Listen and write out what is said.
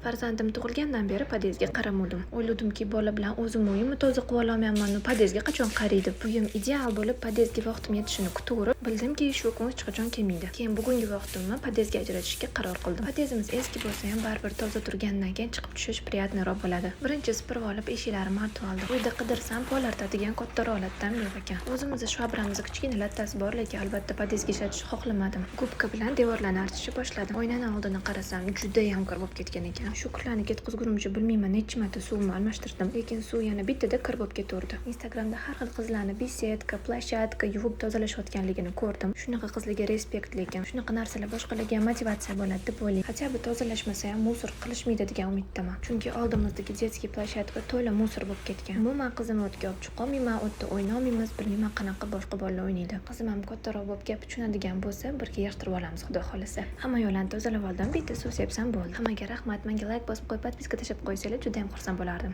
Farzandim tug'ilgandan beri podyezdga qaramavdim. O'yladimki, bola bilan o'zim uyimni toza qilib ololmayapman, podyezdga qachon qaraydi? Uyim ideal bo'lib, podyezdga vaqtim yetishini kutaverib, bildimki, shu kun hech qachon kelmaydi. Keyin bugungi vaqtimni podyezdga ajratishga qaror qildim. Podyezdimiz eski bo'lsa ham, baribir toza turgandan keyin chiqib tushish приятный roq bo'ladi. Birinchi supurib olib, eshiklarimni artib oldim. Uyda qidirsam, pol artadigan kattaroq lattam yo'q ekan. O'zimizni shvabramizni kichkina lattasi bor, lekin albatta podyezdga ishlatishni xohlamadim. Gubka bilan devorlarni artishni boshladim. Oynani oldini qarasam, judayam kir bo'lib ketgan ekan. Shu kirlarni ketqizgunimcha bilmayman necha marta suvni almashtirdim, lekin suv yana bittada kir bo'lib ketaverdi. Instagramda har xil qizlarni беседка, площадка yuvib tozalashayotganligini ko'rdim. Shunaqa qizlarga респект, lekin shunaqa narsalar boshqalarga ham motivatsiya bo'ladi deb o'ylayman. Хотя бы tozalashmasa ham, мусор qilishmaydi degan umiddaman. Chunki oldimizdagi детский площадка to'la мусор bo'lib ketgan. Umuman qizimni o'tga olib chiqolmayman, u yerda o'ynolmaymiz, bilmayman, qanaqa boshqa bolalar o'ynaydi. Qizim ham kattaroq bo'lib gap tushunadigan bo'lsa, birga yig'ishtirib olamiz, xudo xohlasa. Hamma yo'llarni tozalab oldim, bitta suv sepsam bo'ldi. Hammaga rahmat. Menga layk bosib qo'yib, подписка tashlab qo'ysanglar, juda ham xursand bo'lardim.